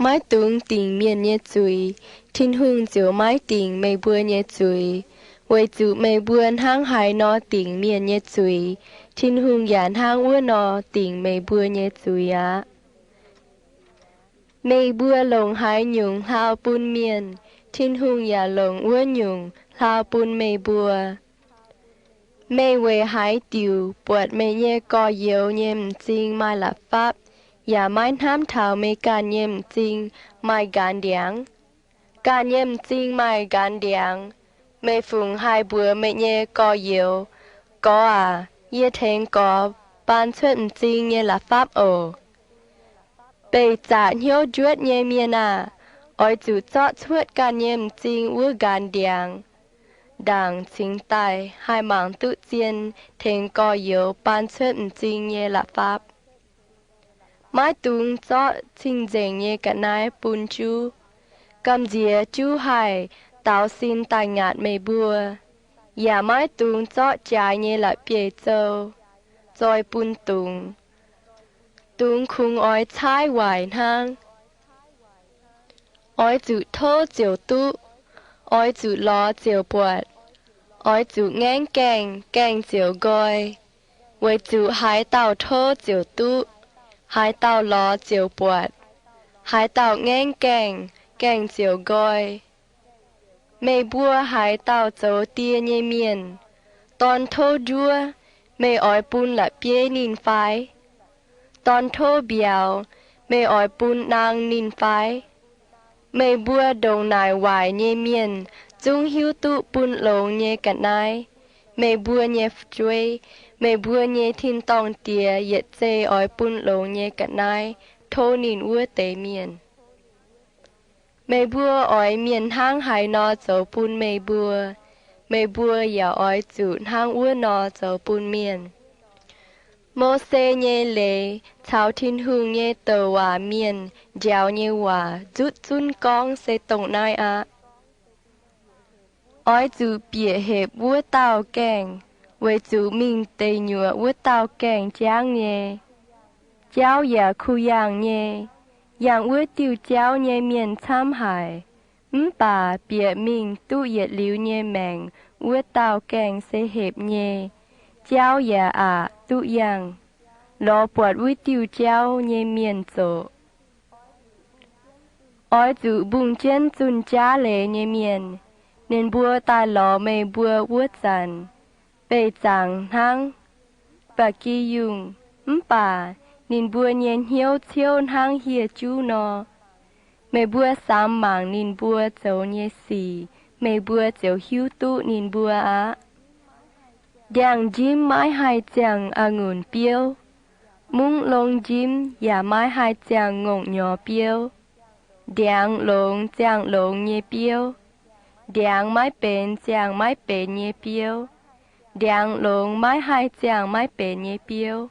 Maiv dungx dingc mienh nyei zuiz, Tin-Hungh ziouc maiv dingc meih mbuo nyei zuiz. Weic zuqc meih mbuo hnangv haaix nor dingc mienh nyei zuiz, Tin-Hungh yaac hnangv wuov nor dingc meih mbuo nyei zuiz aqv. Meih mbuo longc haaix nyungc hlaau bun mienh, Tin-Hungh yaac longc wuov nyungc hlaau bun meih mbuo. Meih weic haaix diuc buatc meih nyei gorx-youz nyei m'zing maaih la'fapv, yaac maiv hnamv taux meih ganh nyei m'zing maaih nqanx ndiangx? Ganh nyei m'zing maaih nqanx ndiangx, meih fungc haih mbuox meih nyei gorx-youz, Gorx aac, yie tengx gorx baan cuotv m'zing nyei la'fapv oc. Beih zaqc hnyouv njuotv nyei mienh aah! Oix zuqc zorqv cuotv ganh nyei m'zing wuov nqanx ndiangx ndaangc cingx daaih haih mangc duqv zien tengx gorx-youz baan cuotv m'zing nyei la'fapv. Maiv dungx zorqv cing-nzengc nyei ga'naaiv bun juv, gamh nziex juv haih daaux sin daaih ngaatc meih mbuo. Yaac maiv dungx zorqv jaaix nyei la'bieiv-zou zoi bun dungz. Dungz kungx oix caaiv waaic hnangv. Oix zuqc tov ziouc duqv, oix zuqc lorz ziouc buatc, oix zuqc ngaengv gaengh, gaengh ziouc nqoi. Weic zuqc haaix dauh tov ziouc duqv, haaix dauh lorz ziouc buatc, haaix dauh ngaengv gaengh, gaengh ziouc nqoi. Meih mbuo haaix dauh zoux die nyei mienh, dorn tov nduov, meih oix bun la'bieiv ninh fai? Dorn tov mbiauz, meih oix bun naang ninh fai? Meih mbuo ndongc naaic waaic nyei mienh zungv hiuv duqv bun longx nyei ga'naaiv. Meih mbuo nyei fu'jueiv, meih mbuo nyei tin-dorngh Diex yietc zei oix bun longx nyei ga'naaiv tov ninh wuov deix mienh. Meih mbuo oix mienh hnangv haaix nor zoux bun meih mbuo, meih mbuo yaac oix zuqc hnangv wuov nor zoux bun mienh. Mose nyei leiz caux Tin-Hungh nyei douc waac mienh njaaux nyei waac nzutv zunv gorngv se dongh naaiv aqv. Oix zuqc bieqc hepc wuov dauh gaengh, weic zuqc mingh deic nyuoqc wuov dauh gaengh jangv nyei. Jauv yaac kuh yangh nyei. Yangh wuov diuh jauv nyei mienh camv haic, mv baac bieqc mingh duqv yietc liuz nyei maengc wuov dauh gaengh se hepc nyei. Jauv yaac aqc duqv yangh. Lorz buatc wuov diuh jauv nyei mienh zoqc. Oix zuqc mbungh jienv zunh jaav leiz nyei mienh. Ninh mbuo daaih lorz meih mbuo wuov zanc, beih zaangc hnangv ba'gi yungh, mv baac ninh mbuo nyei hnyouv ciouv hnangv hieh juv nor. Meih mbuo samx mangc ninh mbuo zoux nyei sic, meih mbuo ziouc hiuv duqv ninh mbuo aqv. Ndiangx-njimv maiv haih ziangh a'ngunc biouv, mungv long-njimv yaac maiv haih ziangh ngongh nyorx biouv. Ndiangx longx ziangh longx nyei biouv, ndiangx maiv benx ziangh maiv benx nyei biouv. Ndiangx longx maiv haih ziangh maiv benx nyei biouv,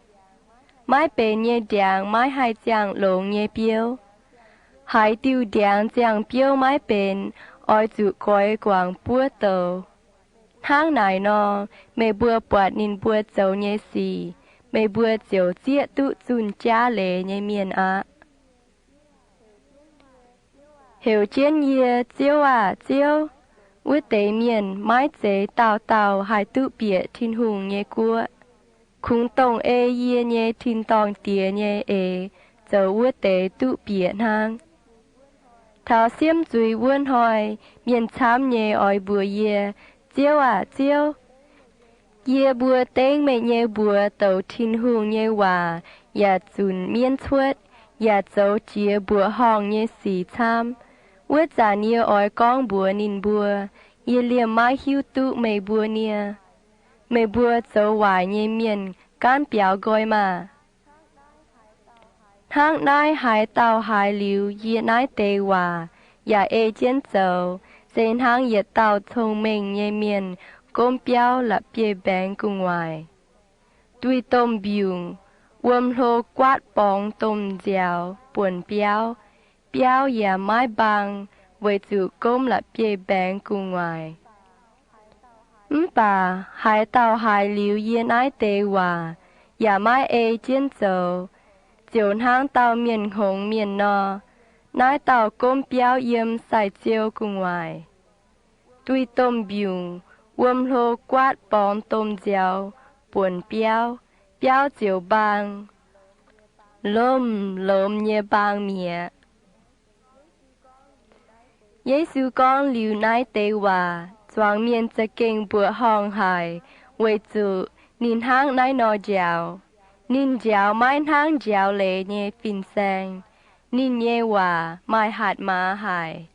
maiv benx nyei ndiangx maiv haih ziangh longx nyei biouv. Haaix diuh ndiangx ziangh biouv maiv benx, oix zuqc goix guangc buov douz. Hnangv naaic nor, meih mbuo buatc ninh mbuo zoux nyei sic, meih mbuo ziouc zieqv duqv zunh jaav leiz nyei mienh aqv. Heuc jienv yie, Ziouv aah! Ziouv! Wuov deix mienh maiv zeiz dauh dauh haih duqv bieqc Tin-Hungh nyei guoqv. Kungx dongh ei yie nyei tin-dorngh Diex nyei eix zoux wuov deix duqv bieqc hnangv. Taux siemv zuiz wuov hnoi, mienh camv nyei oix mbuox yie, Ziouv aah! Ziouv! Yie mbuo dengv meih nyei mbuox douc Tin-Hungh nyei waac yaac zunc mienv cuotv, yaac zoux jiex mbuoqc horngh nyei sic camv. Wuov zanc yie oix gorngv mbuox ninh mbuo, Yie liemh maiv hiuv duqv meih mbuo niaa. Meih mbuo zoux waaic nyei mienh gaanv biaux nqoi maah! Hnangv naaiv haaix dauh haiz liuz yie naaiv deix waac yaac ei jienv zoux, se hnangv yietc dauh cong-mengh nyei mienh gomv biauv la'bieiv-mbaengx gu'nguaaic. Duih domh mbiungc, wuom hlo guaatv borngz domh nziaaux buonc biauv, biauv yaac maiv mbaang, weic zuqc gomv la'bieiv-mbaengx gu'nguaaic. Mv baac haaix dauh haiz liuz yie naaiv deix waac yaac maiv ei jienv zoux, ziouc hnangv dauh mienh hngongx mienh nor. Naaiv dauh gomv biauv yiem sai-ziou gu'nguaaic, duih domh mbiungc, wuom hlo guaatv borngz domh nziaaux buonc biauv, biauv ziouc mbaang, lomh lomh nyei mbaang mi'aqv. Yesu gorngv liuz naaiv deix waac, zuangx mienh za'gengh mbuoqc horngh haic, weic zuqc ninh hnangv naaiv nor njaaux. Ninh njaaux maiv hnangv njaaux leiz nyei fin-saeng. Ninh nyei waac maaih hatc maaz haic.